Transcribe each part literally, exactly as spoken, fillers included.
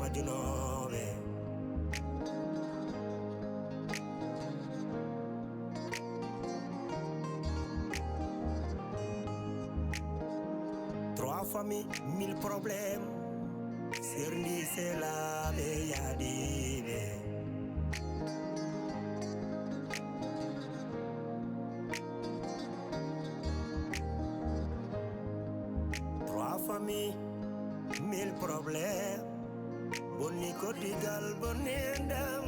Adunooɓe. Trois familles, mille problèmes. Serndi selaaɓe yaadiiɓe. Trois familles, mille problèmes. Bonni koddigal, bonni enɗam.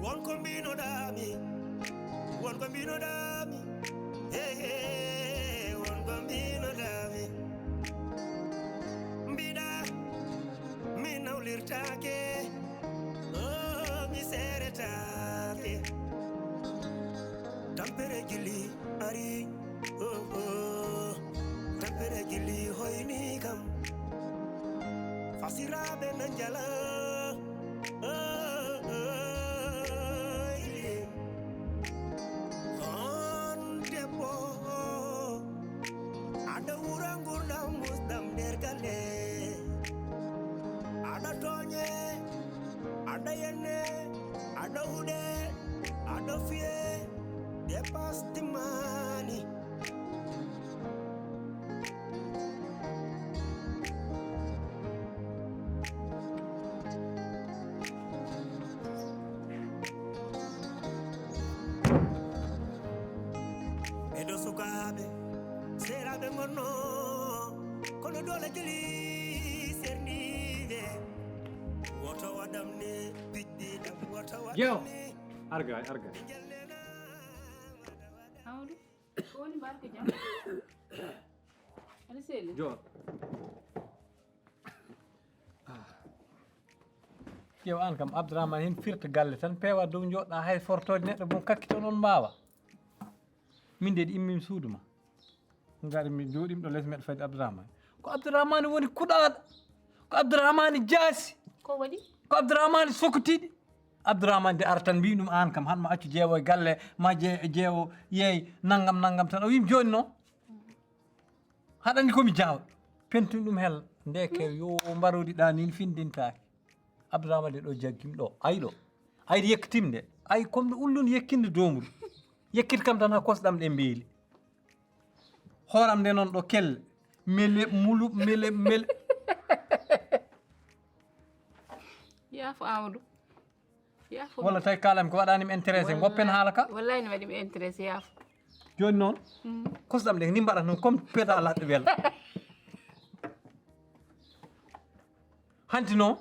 Won ko mbinoɗaami, won ko mbinoɗaami. He, he, won ko mbinoɗaami. Mbiɗa, mi nawlirtaake, oh, mi seeretaake. Tampere gili ari, oh, oh. Tampere gili hoyni kam. Fasiraaɓe na njala, oh, oh, yeah. On debbo, aɗa wura ngurdam musɗam nder galle. Aɗa tooñe, aɗa yenne, aɗa huɗe, aɗa fiye, dépasse timmaani. Ɓeɗo sukaaɓe, seeraaɓe ngonno, kono doole kili serniiɓe. Woto waɗam ni, piɗɗi ɗam, woto waɗam Jeew, ni. Arga, arga. Amadou, ko woni mbaɗ ko jam? Aɗa selli? Joor. Ƴeew aan kam, Abdourahmane, heen firta galle tan, peewa dow njoɗɗa, hay fortoode neɗɗo mum kakkito noon mbaawa. Min de immim suudu ma. Ngari mi jooɗimɗo les meɗa fadi Abdourahmane. Ko Abdourahmane woni kuɗaaɗo. Ko Abdourahmane jaasi. Ko waɗi? Ko Abdourahmane sokotidi. Abdourahmane de ara tan mbiy ɗum aan kam, han ma accu jeewo e galle, ma je-, jeewo yeey, nangam, nangam tan. O wiimi jooni noon. Haɗani ko mi jaawɗo. Pentumi ɗum hel. Ndeke yo mbarodi ɗa nin findintaake. Abdourahmane de ɗo jaggim ɗo. Ay ɗo. Ay yekkitim de. Ay comme ɗo ullun yekkinde doomuru. Yekkit kam tan ha kosɗam ɗe mbeeli. Hooram nde noon ɗo kelle. Mele, mulu, mele, mele. Yaafo Amadou. Yaafo. Walla tawi kalam ko waɗanima intéressé. Wallahi. Goppen haala ka. Wallahi ne waɗimi intéressé, yaafo. Jooni noon, mm, kosɗam ɗe ni mbaɗat noon comme pédale aɗa wela. Hanti noon,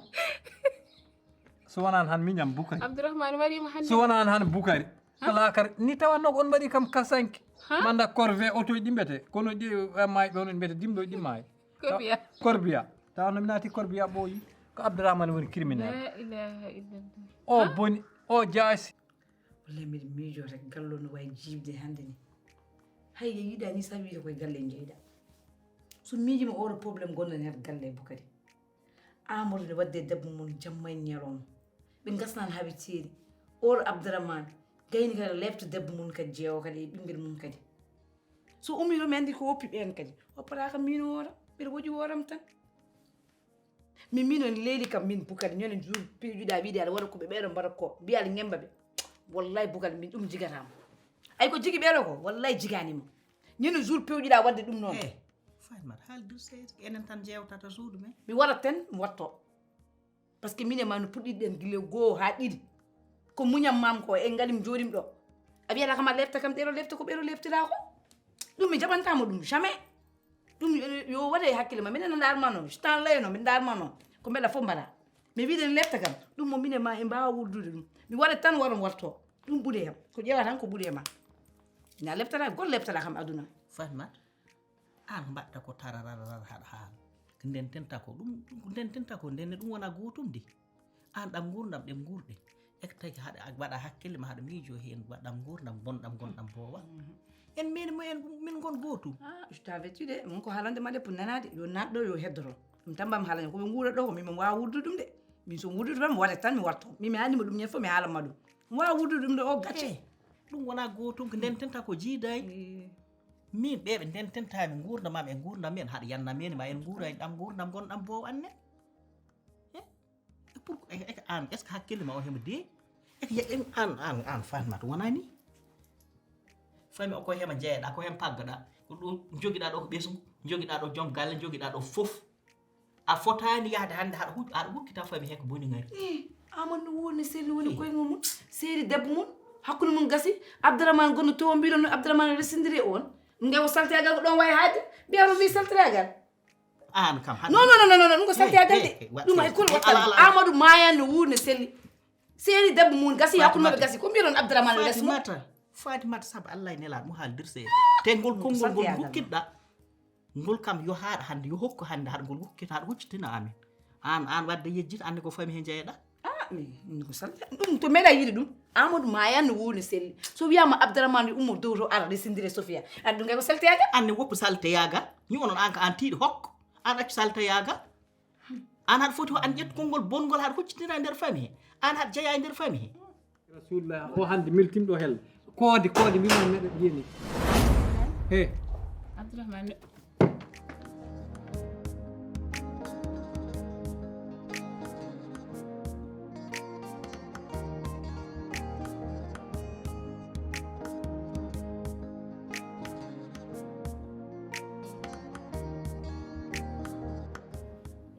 so wonaan han miñam Bukari. Abdourahmane waɗima hannde. So wonaan han Bukari. Ha? Ko laakara ni tawanno ko on mbaɗi kam kasanke. Ha? Manda corvée otoji ɗi mbiyete. Kono ɗi, eh, maayɓe on mbiyete dimɗo ɗi maayi. Corbillard. Corbillard. Tawanno mi naati Corbillard ɓooyi. Ko Abdourahmane woni criminel. La ilaha illallah. O boni, o jaasi. Wallahi mbiɗa miijo rek, gallo no wawi jiibde hannde ni. Hay yiɗa ni sa wiide koye galle jeyɗa. So miijima oɗo problème gonɗo nder galle Bukari. Amadou ne wadde debbo mum jamma e ñalawma. Ɓe ngasnan haɓe ceeri. Oɗo Abdourahmane gayni kadi lefta debbo mum kadi jeewo kadi e ɓinngel mum kadi. So ummi ɗo mi anndi ko woppi ɓeen kadi. Woppata kam miin woora. Mbiɗa woƴi wooram tan. Min, min on leeli kam min Bukari, ñande jour piijuɗa wiide aɗa waɗa ko ɓe ɓeeɗo mbaɗa ko, mbiya aɗa ngemba ɓe. Wallahi Bukari min ɗum jigatama. Ay ko jigi ɓeeɗo ko, wallahi jiganima. Ñande jour pewjuɗa wadde ɗum noon. Eh, Fatmata, haaldir seeɗa, ko enen tan jewtata suudu men. Mi waɗat tan, mi watto. Parce que min e ma no puɗɗiɗen gila goo ha ɗiɗi. Ko muñam mam ko, en ngaɗi mi jooɗim ɗo. A wiyata kam a lefta kam, ɗeɗo lefta ko ɓeɗo leftira ko. Ɗum mi jaɓantama ɗum, jamais. Ɗum yo, yo waɗe e hakkille ma. Minen no ndarma noon, so tan layno, min ndarma noon. Ko mbeɗa fof mbaɗa. Mi wiɗen lefta kam, ɗum mo minen ma en mbawa wurdude ɗum. Mi waɗa tan waɗon watto. Ɗum ɓuuri e am. Ko ƴeewa tan ko ɓuuri e ma. Na leftata, gol leftata kam aduna. Fatma, an mbaɗta ko tararararar haɗa haala. Ko ndententa ko ɗum, ko ndententa ko ndenne ɗum wona gootum de. An ɗam ngurdam ɗen ngurɗen. Ek tagi haɗa waɗa hakkille ma haɗa miijo heen waɗam ngurdam bonɗam gonɗam boowa. En min mo en min ngon gootum. Ah, je t'avais dit de, mon ko haalande ma de pour nanaade, yo naat ɗo, yo heddoto. Ɗum tan mbam haalande, ko ɓe nguura ɗo, ko min mi waawa wurdude ɗum de. Min so wurdude tan, mi waɗat tan, mi watto. Min mi haalnima ɗum ñande fof, mi haalan ma ɗum. Mi waawa wurdude ɗum de, o gacce. Eh. Ɗum wonaa gootum, ko ndententa ko jiidaani. Min ɓe ɓe ndententaami nguurndam am e nguurndam men, haɗa yanna men ma en nguura e ɗam nguurndam ngonɗam boowo an ne. E pour e an, est ce que hakkille ma o hema de? E an an an Fatmata wonani? Fami o ko hema jeeɗa, ko hem paggaɗa. Ko ɗum jogiɗa ɗo ko ɓesngu, jogiɗa ɗo joom galle, jogiɗa ɗo fof. A fotaani yahde hannde haɗa huj aɗa hukkita fami he ko boni ngari. Eh, Amadou no woni selli woni koye mum. Seeri debbo mum. Hakkunde mum gasi. Abdourahmane gonno to mbiɗon no Abdourahmane resindiri on. Ngewo saltegal ko ɗon wawi haade. Mbiya mo mbi saltegal. An kam hannde. Non non non non ɗum ko saltegal de. Ɗum hay kul wattala. Amadou mayan no wuurne selli. Seeri debbo mum gasi hakkunde maɓɓe gasi ko mbiɗon Abdourahmane les mum. Fatimata, Fatimata, sabu Allah e nelaɗo mo haaldir seeɗa. Te ngol konngol ngol rukkiɗɗa. Ngol kam yo haaɗ hannde, yo hokku hannde, haɗa ngol huccita, haɗa huccitina amen. Aan, aan waɗde yejjita, annde ko fami he njeyeɗa. Ah, min, min ko salta. Ɗum to meɗa yiɗi ɗum. Amadou Mayan no wuurni selli. So wiyama Abdourahmane ummo dow to ara resindire Sofia. Aɗa ɗum kay ko salteyagal. Anne woppu salteyagal. Ni onon aan ka aan tiiɗi hokko. Aan accu salteyagal. Aan haɗa foti ko aan ƴettu konngol bongol haɗa huccitira e nder fami he. Aan haɗa jeya e nder fami he. Rasulullah, o hannde miltimɗo hel. Koode, koode, mbiɗa meɗa jeni. He. Abdourahmane.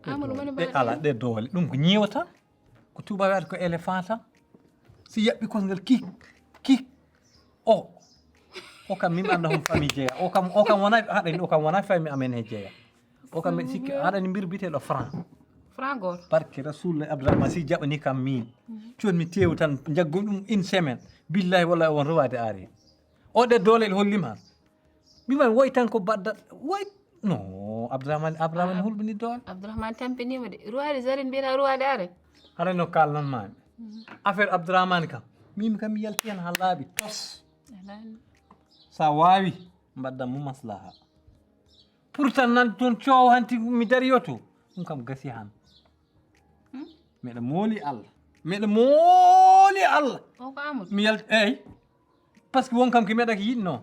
Amadou woni ɗe ala ɗe doole. Ɗum ko ñiiwata. Ko tubaɓe waɗata ko éléphant tan. Si yaɓɓi kosngal kik, kik. O. O kam min anda hon famille jeeya. O kam, o kam wona haɗani, o kam wona famille amen he jeeya. O kam mbiɗa sikki haɗani mbir biteɗo franc. Franc goto. Barke Rasulullah Abdourahmane si jaɓani kam min. Codmi tewu tan jaggum ɗum une semaine. Billahi wallahi on rewade ari. O ɗe doole ɗe hollima. Mbiman woy tan ko badda woy. No, Abdourahmane, Abdourahmane hulɓini doole. Abdourahmane tampinima de. Ruwade Zarine mbiyata ruwade are. Hara no kalnan mami. Affaire Abdourahmane kam. Min kam mi yalti hen ha laaɓi tos. Sa wawi mbaddan mo maslaha. Pourtant nan toon coow hanti mi dariyoto. Ɗum kam gasi han. Meɗa mooli Allah. Meɗa mooli Allah. O ko Amadou. Mi yalti eyyi. Parce que won kam ki meɗa ki yiɗno.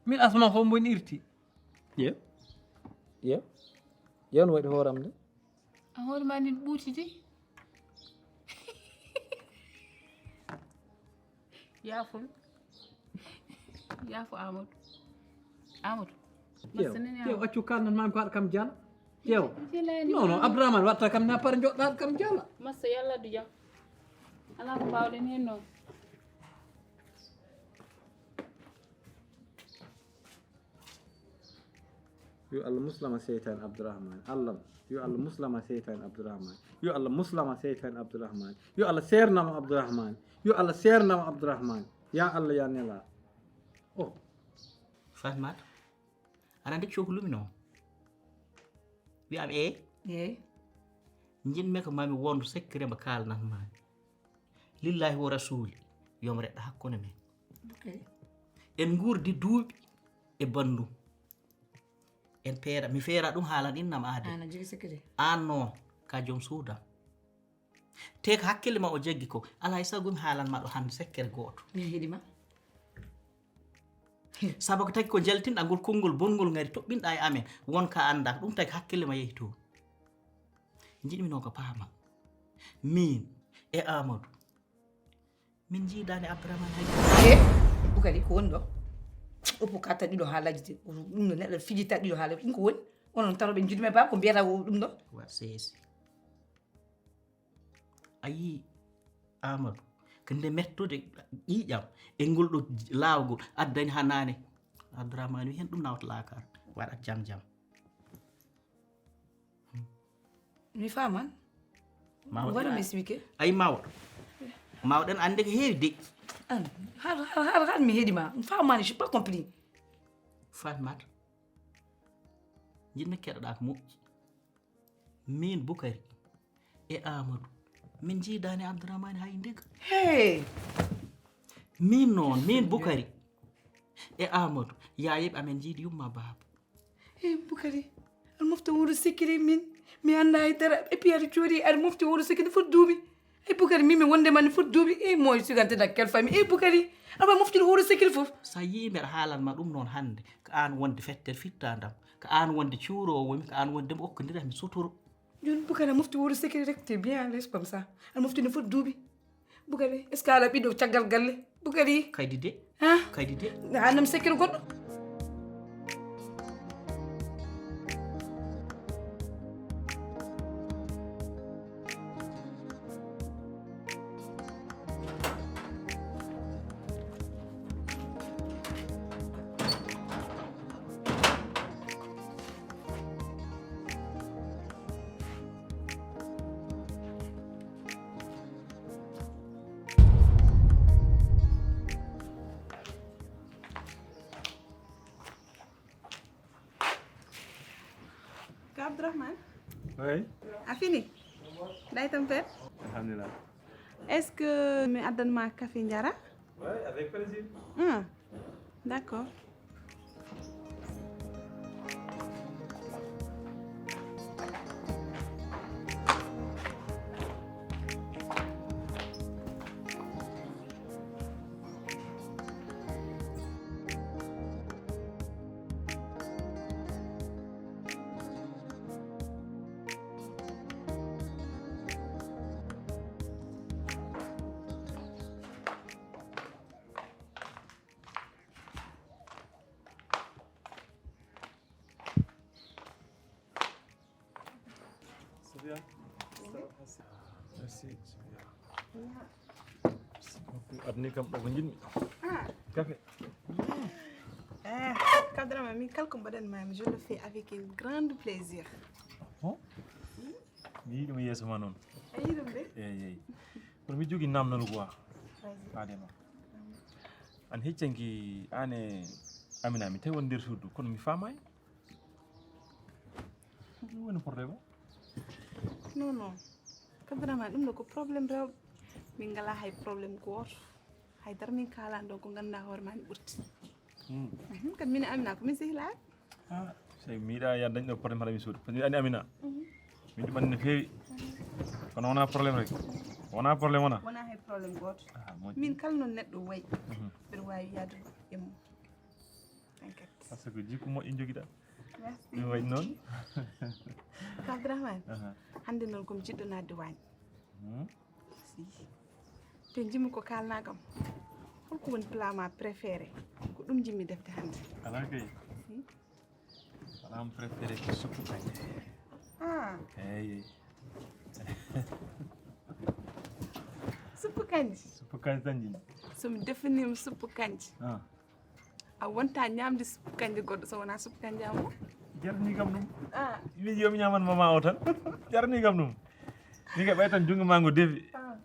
Min asma fof mboni irti. Ye. Ye. Ye no waɗi hooram de. A hoore ma ndin ɓuutidi. Yaafol. Yaafo Amadou. Amadou. Ƴeew, accu kalnat mami ko haɗa kam jala. Ƴeew. Non non Abdourahmane watta kam na par joɗɗa haɗa kam jala. Massa yalla du jam. Ala ko mbawɗen hen noon. Yo Allah muslama seytan Abdourahmane. Allah. Yo Allah muslama seytan Abdourahmane. Yo Allah muslama seytan Abdourahmane. Yo Allah sernama Abdourahmane. Yo Allah sernama Abdourahmane. Ya Allah ya nela. Oh. Fatmata. Aɗa anndi cohlumi noon? Wiyam e? Eey. Njiɗmi ko mami wondu secret mo kaalnat mami. Lillahi wo rasuli. Yomo reɗɗa hakkunde men. Ok. En nguurdi duuɓi e banndum. En peera, mi feera ɗum haalan innam aade. Aan a jogii secret. Aan noon, ka joom suudam. Te ko hakkille ma o jaggi ko, alaa e sago mi haalan ma ɗo hannde sekkere gooto. Mi heɗi ma. Sabu ko tagi ko njaltinɗa ngol konngol bonngol ngari toɓɓinɗa e amen, won ka annda, ɗum tagi hakkille ma yehi toon. Njiɗmi noon ko paama. Miin e Amadou. Min njiidaani Abdourahmane hay gooto. E Bukari ko woni ɗo? Oppo katta ɗiɗo haa lajde. Ɗum no neɗɗo fijita ɗiɗo haa lajde. Ɗum ko woni? Onon taroɓe njiɗmi e baaba ko mbiyata ko ɗum ɗo? Wa seesi. A yii Amadou ko nde mettude ƴiiƴam e ngol ɗo laawgol addani haa naane Abdourahmane wi heen ɗum nawata laakar waɗat jam jam. Mi faman. Mawɗo waɗi mi expliqué. Ay mawɗo. Mawɗen annde ko heewi de. An har har har har mi heedi ma. Mi famani, je suis pas compris. Fatmata. Jinno keɗoɗa ko moƴƴi. Min Bukari e Amadou min njiidaani Abdourahmane hay ndega. Hey! Min noon, min Bukari e Amadou, yaayeeɓe amen njiidi yumma baaba. Hey, Bukari, aɗa mofta wuro sikkiri min, mi annda hay dara, et puis aɗa jooɗi, aɗa mofta wuro sikkiri foti duuɓi. Ey Bukari, min mi wonde ma ne foti duuɓi. Ey moy sugante dans quelle famille? Ey Bukari, aɗa wawi moftude hoore secret fof. So a yii mbeɗa haalan ma ɗum noon hannde, ko aan wonde fettel fittaandam, ko aan wonde cuuroowo mi, ko aan wonde mo okkondirat mi suturo. Jooni Bukari a mofti hoore secret rek, t'es bien à l'aise comme ça. Aɗa mofti ne foti duuɓi. Bukari, est-ce que a alaa ɓiɗɗo caggal galle? Bukari. Kaydi de. Hah? Kaydi de. Hannam secret goɗɗo. Ka Abdourahmane? Oui. A fini? Day tampere? Alhamdulillah. Est-ce que mi addan ma café njara? Oui, avec plaisir. Ah, d'accord. Sophia. Merci, Sophia. Merci beaucoup. Adni kam ɗo ko njiɗmi. Ah. Café. Eh, Kadrama, min kala ko mbaɗan ma, je le fais avec un grand plaisir. Bon? Mi yiɗi mo yeeso ma noon. A yiɗi ɗum de? Eyi, eyi. Kono mi jogii namnal quoi. Vas-y. Faade ma. An heccanki an e Amina, mi tawi on nder suudu, kono mi faamaay. Ɗum woni problème o? Non, non. Kadrama, ɗum ɗo ko problème rewɓe. Min ngalaa hay problème gooto. Hay dara min kaalaani ɗon ko ngannduɗaa hoore maa ne ɓurti. Hmm. Mhm, kadi min e Amina ko min sehilaaɓe. Ah, sey mi yiɗaa yaa dañ ɗo problème haɗa mi suudu. Parce que mi andi Amina. Mhm. Min ɗum andi no feewi. Kono wonaa problème rek. Wonaa problème wonaa? Wonaa hay problème gooto. Ah, moƴƴi. Min kala noon neɗɗo wayi, mhm, mbeɗa waawi yahdude e mum. T'inquiète. Parce que jikku moƴƴo njogiɗaa. Merci. Ɗum waɗi noon. Ka Abdourahmane, aha, hannde noon ko mi jiɗɗo naatde waañ. Hmm. Si. Te njimmi ko kaalnaa kam. Holko woni plat ma préféré? Ko ɗum njimmi defde hannde. Alaa kay. Si. Plat am préféré ko suppu kanje. Ah. Eyi. Suppu kanje? Suppu kanje tan njimmi. So mi defaniima suppu kanje. Ah. A wonta ñaamde suppu kanje goɗɗo so wonaa suppu kanje am o. Jarni kam ɗum. Ah. Min yo mi ñaaman mama o tan. Jarni kam ɗum. Ni kay ɓay tan junngo maa ngo defi. Ah.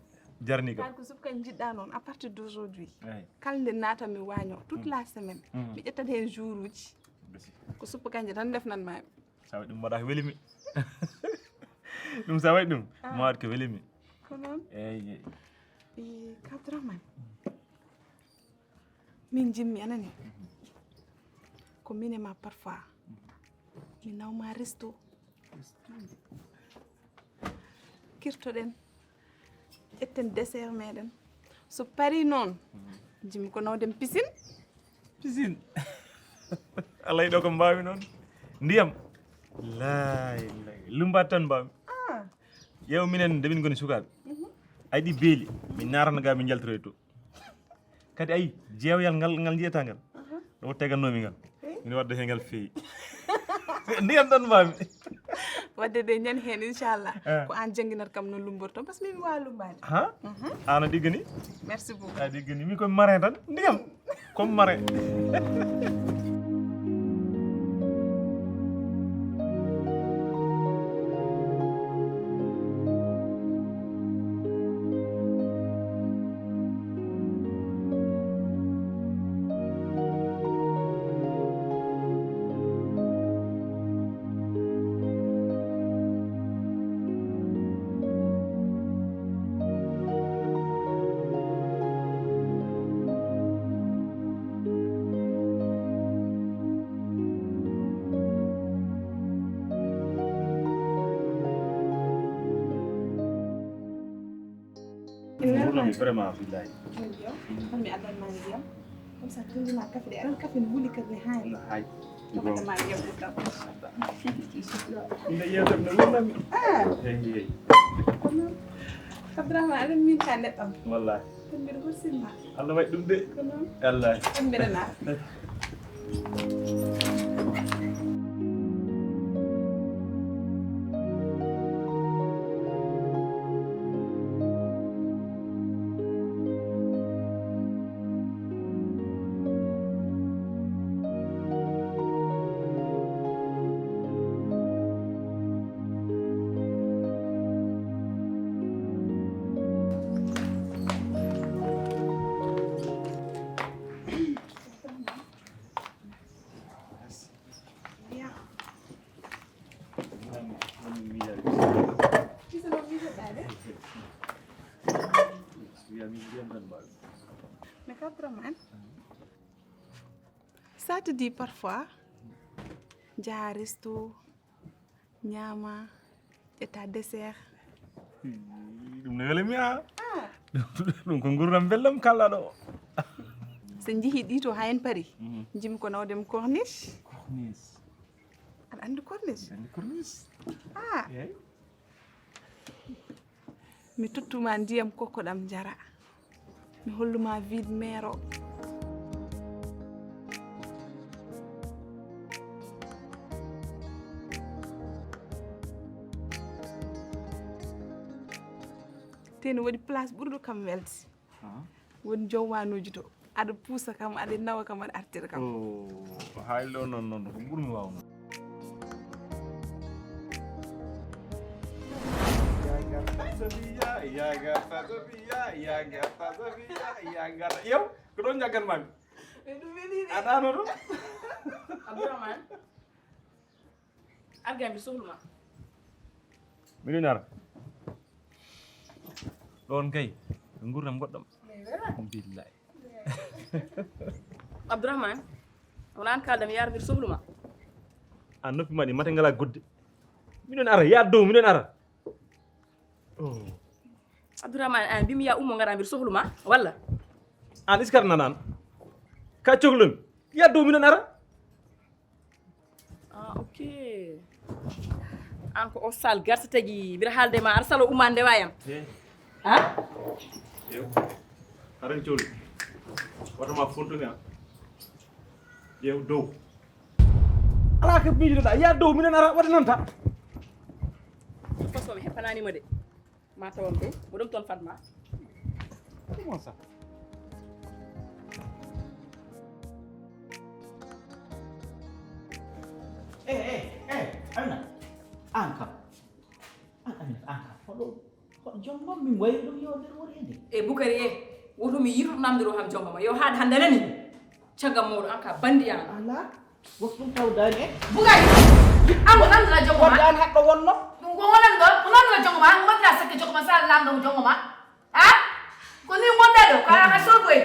Jarni kam. Kadi ko suppu kanje njiɗɗaa noon, à partir d'aujourd'hui. Eyi. Kala nde naatanmi waañ o, toute, mm, la semaine, mm, mi ƴettat heen jour uji. Basi. Ko suppu kanje tan ndefnan maa mi. Sa waɗi ɗum mbaɗa ko weli mi. Ɗum sa waɗi ɗum, ah, ma waɗ ko weli mi. Ko noon? Eyi, eyi. Eh, Ka Abdourahmane. Min njimmi, a nani? Ko min e ma parfois. Mi naw ma resto. Kirtoɗen. Ƴetten dessert meɗen. So parii noon, njimmi ko nawden piscine. Piscine? Alay ɗo ko mbaawmi noon. Ndiyam. Lay, lay. Lumbaade tan mbaawmi. Ah. Ƴeew minen nde min ngoni sukaaɓe. Mhm. Ay ɗi beeli. Min naatana ga min njaltoroy to. Kadi ayi, jeewoyal ngal, ngal njiyata ngal. Aha. Ɗo tegannoomi ngal. Eh? Min wadda heen ngal feewi. Ndiyam tan mbaawmi. Wadde de ñande heen, inchallah. Eh. Ko aan jannginat kam no lumborto, parce que min mi waawa lumbaade. Ha? Mhm. Aan a ɗiggani? Merci beaucoup. A ɗiggani. Min ko marin tan. Ndiyam. Comme marin. Ɓurnami vraiment billahi. Min yo, kon mi addan ma ndiyam. Comme ça, tun ma kafe de, an kafe no wuli kadi ne haani. Hay. Ko mata ma ndiyam ɓurɗam. Inde yewtere no wurnami. Ah. Hey, hey. Kono, Abdourahmane, aɗa min ka neɗɗo. Wallahi. Kon mbiɗa horsini ma. Allah waɗi ɗum de. Kono. Wallahi. Kon mbiɗa na. Mais Abdourahmane, ça te dit parfois, njaha resto, ñaama, ƴetta dessert. Ɗum no welami a. Ɗum ko nguurndam belɗam kallaɗo. So njihii ɗi to haa en pari, njimi ko nawdem corniche. Corniche. Aɗa anndi corniche? Anndi corniche. Ah. Eey. Mi tottuma ndiyam kokkoɗam njara. Mi holluma vide meero. Te no waɗi place ɓurɗo kam welde. Woni joom wanuuji to. Aɗa puusa kam, aɗa nawa kam, aɗa artira kam. Oh, hay ɗo noon, noon ko ɓurmi waawno. Ya garta Safiya, ya garta Safiya, ya garta Safiya, ya garta. Yow, ko ɗon jaggan mami. Aɗa no ɗum? Abdourahmane. Arga mi sohluma. Miɗo nara. Ɗon kay, ko nguurndam goɗɗam. Billahi. Abdourahmane, wona an kalɗam yaar mbiɗo sohluma. An noppi ma ɗi mate ngala godde. Miɗon ara, ya dow, miɗon ara. Oh. Abdourahmane, an mbimi ya ummo ngara mbiɗo sohluma, walla? An iskar nanan. Ka cohlumi. Ya dow, miɗon ara. Ah, ok. An ko o sal garsa tagi mbiɗa haalde ma aɗa salo umma ndewa yam. Eh. Ha? Yo. Aran coli. Wata ma fontumi am. Yo dow. Ala ka miijotoɗa. Ya dow, miɗen ara, wata nanta. Façon mi heppananima de. Ma tawam de, mo ɗum toon Fatma. Comment ça? Eh, eh, eh, Amina. An kam. An Amina, an kam. Hoɗo, hoɗo joom noon min wayri ɗum yo nder wori e nde. E Bukari e, woto mi yito namde ɗo kam joom ma. Yo haade hannde nani. Caggal mawɗo an ka bandi an. Ala, wos ɗum tawdaani e. Bugay! An ko nanndira jongo ma? Wadde an haɗɗo wonno? Ɗum ko wonanɗo, ko nanndira jongo ma? An ko mbaɗira sakke jongo ma, sa nanndo ko jongo ma? Ha? Ko ni ngonɗa ɗo, ka, ka sorgo en.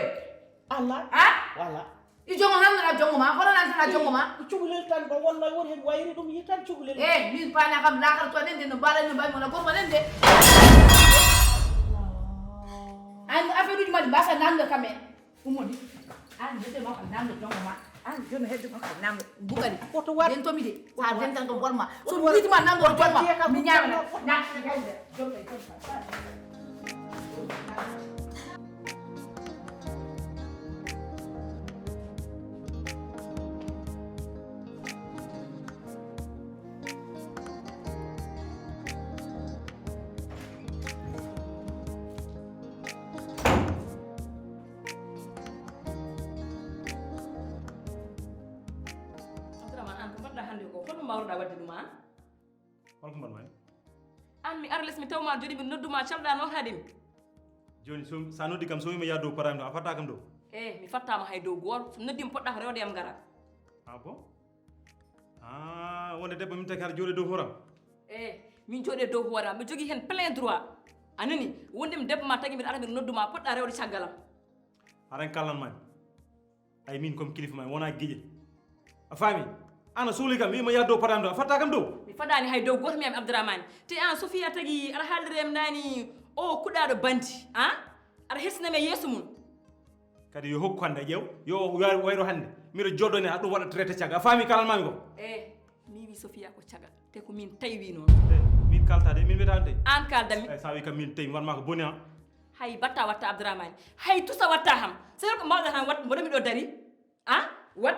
Ala. Ha? Wala. I jongo nanndira jongo ma, hono nanndira jongo ma? Ko cukalel tan ɗo wonno, woni hen wayri ɗum yi tan cukalel. Eh, min paana kam lakar to nende no mbala no mbay mo na gorma nende. An affaire uji ma ɗi mbasa nanndo kam en. Ummodi. An hedde ma ko namdo jongo ma. An jono hedde ma ko namdo. Bukari. Woto war. Den to mi de. Sa den tan ko borma. So mi ma namdo jongo ma. Mi nyaama. Na. Abdourahmane, an ko mbaɗɗa hannde ko? Honno mbawruɗa waɗde ɗum an? Hol ko mbaɗmi? An mi ara les mi tawma joɗi mi nodduma calɗa noon haaɗimi. Jooni so, sa noddi kam so wima ya dow parami ɗo, a fatta kam dow? Eh, mi fattama hay dow goto. So noddima poɗɗa ko rewde yam ngara. Ah bon? Ah, wonde debbo min taki haɗa jooɗi dow hooram? Eh, min jooɗi dow hooram. Mi jogii heen plein droit. A nani? Wonde mi debbo ma tagi mbiɗa ara mbiɗa nodduma poɗɗa rewde caggalam. Haɗa kallan mami. Ay min comme kilifa ma wona giƴe. A faami? An a sohli kam, wima ya dow parami ɗo. A fatta kam dow? Mi Fadaani hay dow gooto mi ami Abdourahmane. Te aan Sofiya tagi aɗa haaldira e am naani o kuɗaaɗo bandi, a? Aɗa hestina mi e yeeso mum. Kadi yo hokku hannde ƴeew, yo o wa-, wayro hannde. Miɗo jooɗoo ni, aɗa ɗum waɗa traité cagga. A faami kalan maami ko? Eh, mi wi Sofiya ko cagga. Te ko min tawi wi noon. Eh, min kalta de, min wiyata de. Aan kalda mi. Eh, sa wi kam min tawi, wanma ko boni, a? Hay batta watta Abdourahmane. Hay tusa watta ham. Sey ko mawɗo tan wat, mboɗo miɗo dari. A? Wat.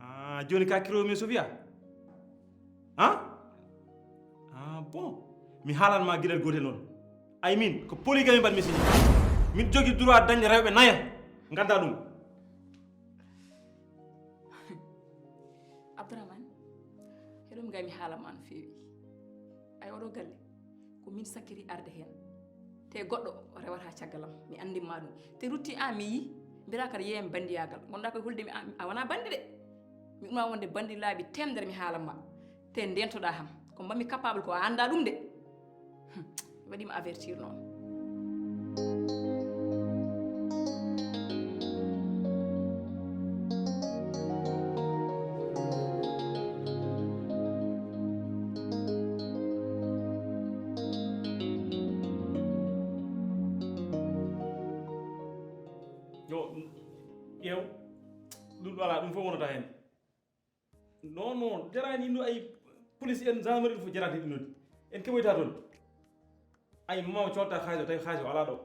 Ah, jooni ka kiromi Sofiya? A? Ah, bon. Mi haalan ma giɗal gootel noon. Ay min, ko polygamie mbaɗ mi signé. Miɗo jogi droit dañde rewɓe nayo. Ngadda ɗum. Abdourahmane, heɗo mi gay mi haala ma no feewi. Ay oɗo galle, ko min sakkiri arde heen. Te goɗɗo o rewata caggal am, mi anndin ma ɗum. Te rutti an mi yi, mbira kadi yeeyam banndiyaagal. Ngonɗa koye hulde mi a, a wona banndi de. Mi umma wonde banndi laabi teemedere mi haalan ma. Te ndentoɗa ham. Ko mbaɗmi capable ko a annda ɗum de. Hmm, mi waɗima avertir noon. Yo, ƴeew. Ɗum ɗo alaa, ɗum fof wonata heen. Non, non, jaraani ɗum ay police en gendarmerie ɗum fof jaraani ɗum ɗon. En keɓoyta toon. Ay mama cotta xaalis o, tawi xaalis o alaa ɗo.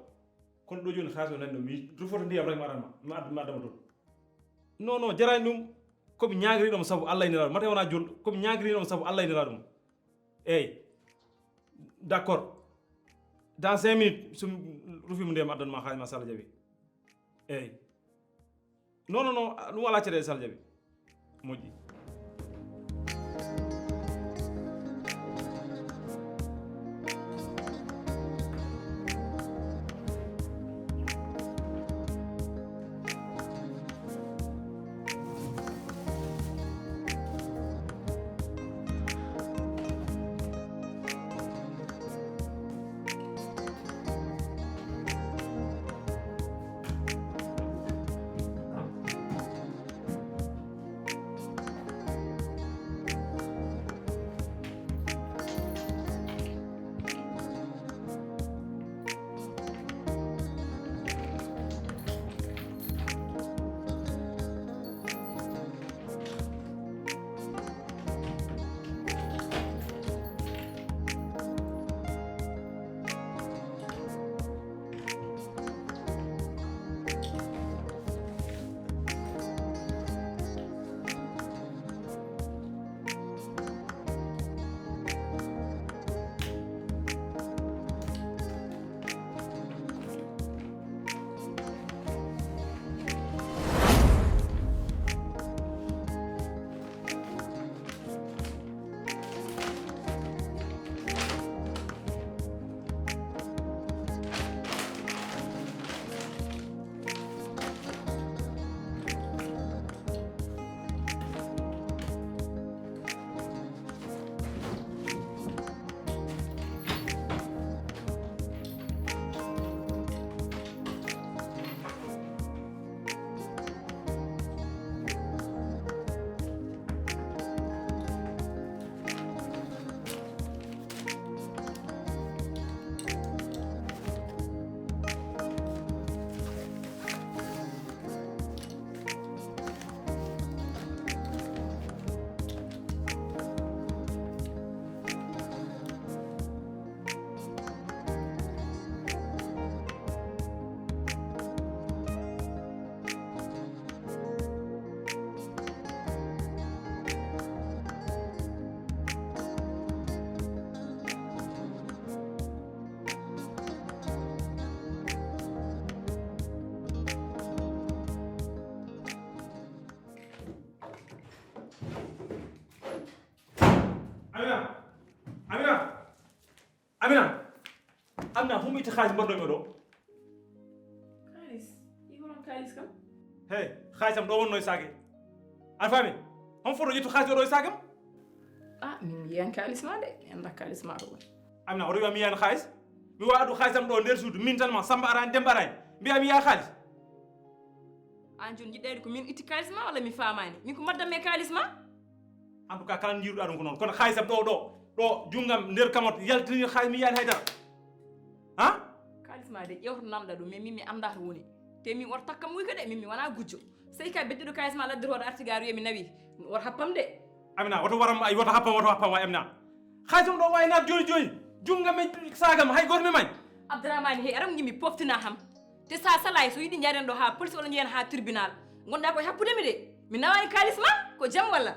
Kono ɗo jooni xaalis o nani ɗo, mi rufoto ndiyam rek mi aran ma, mi ad-, mi addama toon. Non, non, jaraani ɗum. Ko mi ñaagiri ɗum sabu Allah e Nelaaɗo. Mate wona jul, ko mi ñaagiri ɗum sabu Allah e Nelaaɗo. Eey. D'accord. Dans cinq minutes, so mi rufii mo ndiyam addan ma xaalis ma so Allah jaɓi. Eey. Non, non, non, ɗum alaa caɗeele so Allah jaɓi. Moƴƴi. Amina! Amina! Amina! Amina, hum itti xaalis mbaɗɗo mi ɗo? Kaalis? I hono kaalis kam? Hey, xaalisam ɗo wonno e saake. An faami? Hon foto ƴettu xaalis o ɗo e saakam? Ah, min mi yiyan kaalis ma de. Mi annda kaalis ma ko woni. Amina, o rewi mi yiyan xaalis? Mi wa addu xaalisam ɗo nder suudu, min tan ma, Samba arani, Demba arani. Mbiya mi yiya xaalis? An joni jiɗɗayde ko min itti kaalis ma walla mi faamani? Min ko maddam e kaalis ma? En tout cas, kala njiiruɗaa ɗum ko noon. Kono xaalisam ɗo, ɗo, ɗo, junngam nder kamot, yaltini xaalis, mi yiyaani haydara. Ha? Kaalis ma de, ƴewto nanɗa ɗum, mais min mi anndaa to woni. Te min wota takkam wuyka de, min mi wona gujjo. Sey ka bedduɗo kaalis ma ladde to, arti gaaru, mi nawi. Wota happam de. Amina, woto waram, ay, woto happam, woto happam, waay, Amina. Xaalisam ɗo waawi naat jooni jooni. Junngam e saagam, hay gooto mi may. Abdourahmane, hey, aram ngimmi poftina ham. Te sa salay, so yiɗi njaren ɗo ha police walla njaren ha tribunal. Ngonɗa ko e happude mi de. Mi nawaani kaalis ma, ko jam walla?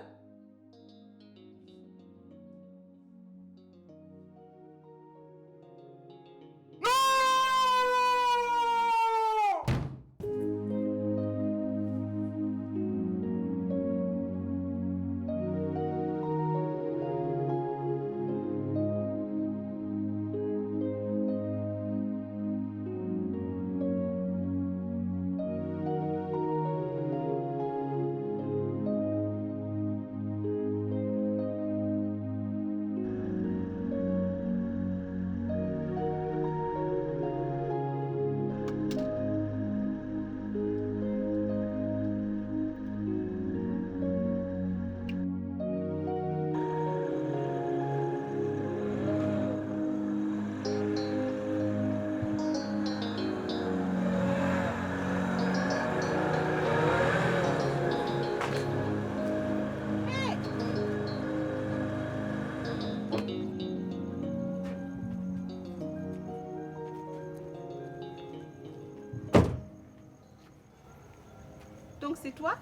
Donc c'est toi?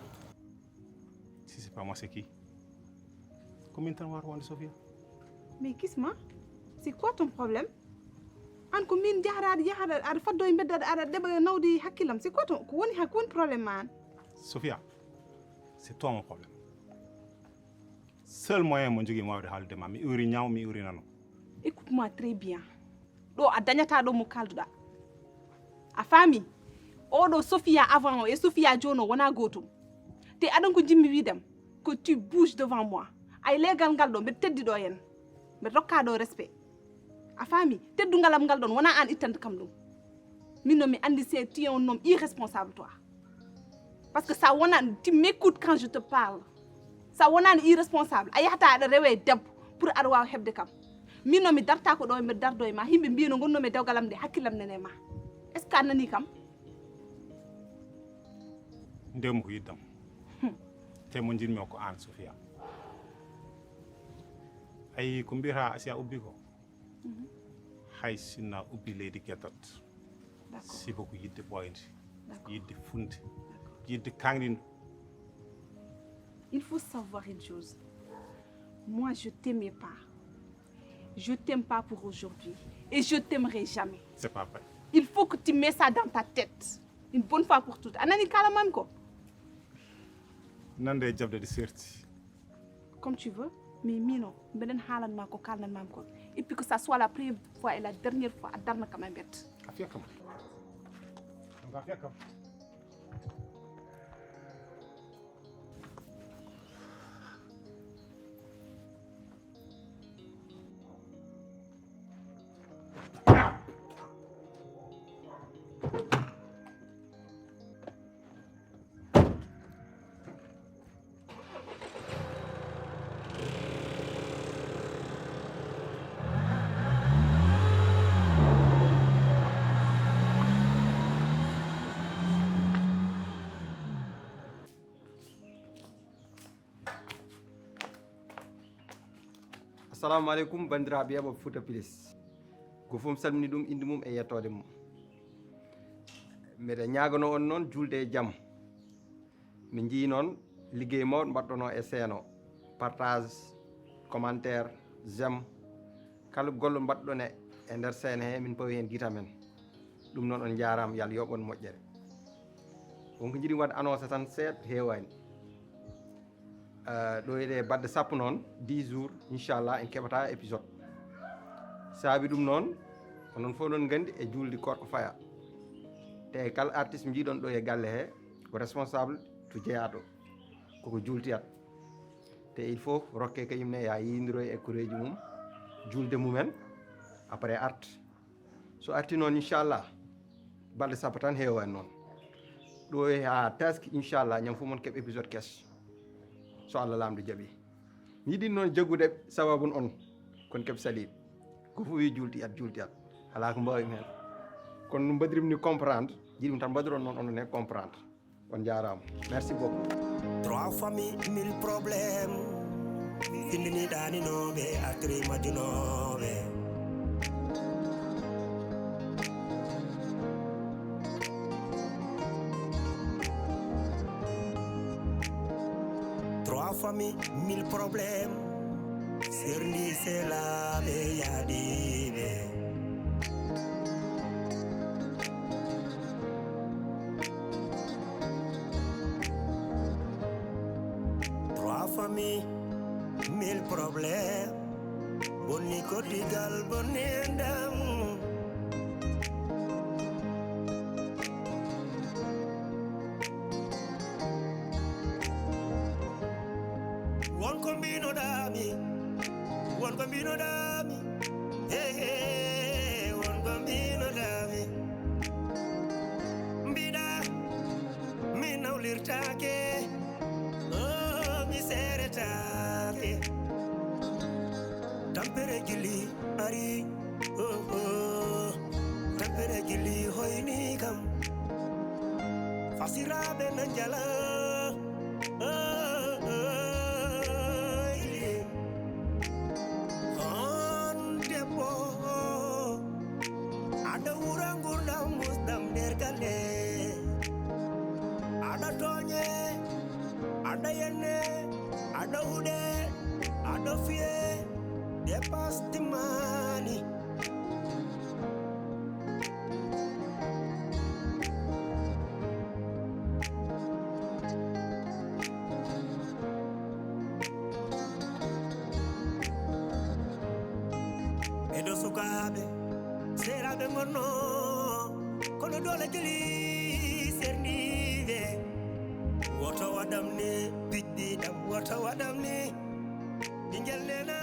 Si c'est pas moi, c'est qui? Ko min tan wawata wonde, Sofia. Mais Kisma, c'est quoi ton problème? An ko min jahata, aɗa yahata, aɗa faddo e mbedda, aɗa, aɗa ɗeɓa nawde hakkillam. C'est quoi ton, ko woni ha, ko woni problème ma an? Sofia, c'est toi mon problème. Seul moyen mo jogui mi wawde haaldude ma, mi uri ñaw, mi uri nano. Écoute-moi très bien. Ɗo a dañata ɗo mo kalduɗa. A faami? Oɗo Sofia avant o e Sofia jooni o wona gootum. Te aɗon ko jimmi wiidam, que tu bouges devant moi. Ay leegal ngal ɗo, mbeɗa teddi ɗo yen. Mbeɗa rokka ɗo respect. A faami? Teddungal am ngal ɗon, wona an ittande kam ɗum. Min no mi andi c'est tu es un homme irresponsable, toi. Parce que sa wona, tu m'écoutes quand je te parle. Sa wonani irresponsable, a yahata aɗa rewe debbo pour aɗa wawa heɓde kam. Min no mi darta ko ɗo, mbeɗa dardo e ma, yimɓe mbiya no gonnomi e dewgal am nde, hakkillam nene ma. Est-ce que a nani kam? Ndewmi ko yiddam. Te mo jinmi o ko an, Sofia. Ayi ko mbiyata Asiya ubbi ko? Hay sinno ubbi leydi geddat. D'accord. Sibu ko yidde ɓooyde, d'accord, yidde funde, d'accord, yidde kaŋŋinɗo. Il faut savoir une chose. Moi, je t'aimais pas. Je t'aime pas pour aujourd'hui. Et je t'aimerai jamais. C'est pas vrai. Il faut que tu mets ça dans ta tête. Une bonne fois pour toutes. A nani ko kaalanmi ko? Nande e jaɓde de serti. Comme tu veux, mais mino, mbeɗen haalan ma ko kaalnan ma ko. Et puis que ça soit la première fois et la dernière fois, a darna kam e mbet. A fiya kam. Donc a fiya kam. Assalamu aleykum, banndiraaɓe yeeɓooɓe Fouta Plus. Gooto fof mi salmini ɗum, innde mum e yettoode mum. Mbeɗa ñaaganoo on noon juulde e jam. Min njii noon liggey mawɗo mbaɗɗonoo e seen o. Partage, commentaire, j'aime. Kala golle mbaɗɗon e, e nder seen he, min pawi heen gite amen. Ɗum noon on njaaraama, yo Allah yoɓ on moƴƴere. Won ko njiɗmi waɗde annoncé tan seeɗa, heewaani. Eh, ɗo e ɗe balɗe sappo noon, dix jours, inchallah, en keɓata épisode. Saabi ɗum noon, onon fof noon nganndi e juulde koorka faya. Te kala artiste njiiɗon ɗo e galle he, ko responsable to jeyaaɗo, koko juultiyat. Te il faut rokke kañum ne ya yiidiro e koreeji mum, juulde mumen, après art. So arti noon, inchallah, balɗe sappo tan heewani noon. Ɗo e haa taski, inchallah, ñande fof mon keɓ épisode keso. So Allah Laamɗo jaɓi. Yiɗi noon jaggude sababun on, kon keɓe saliiɓe. Ko fof wi juulti at, juulti at. Alaa ko mbaawimi heen. Kono no mbaɗirim ni comprendre, jiɗi ɗum tan mbaɗiron noon on ne comprendre. On njaaraama. Merci beaucoup. Trois familles, mille problèmes. Findini ɗaaninooɓe, artiri majjunooɓe. Trois familles, mille problèmes. Serndi selaaɓe yaadiiɓe. Trois familles, mille problèmes. Bonni koddigal, bonni endam. Won ko mbinoɗaami, won ko mbinoɗaami. Hey, hey, won ko mbinoɗaami. Mbiɗa, mi nawlirtaake, oh, mi seeretaake. Tampere jilli ari, oh, oh. Tampere jilli hoyni kam. Fasiraaɓe na njala, oh, oh, oh. On debbo, aɗa wura ngurdam musdam nder galle. Aɗa tooñe, aɗa yenne, aɗa huɗe, aɗa fiye, dépasse timmaani. Ɓeɗo sukaaɓe, seeraaɓe ngonno, kono doole jeli serniiɓe. Woto waɗam ni, piɗɗi ɗam, woto waɗam ni. Ɓingel nena,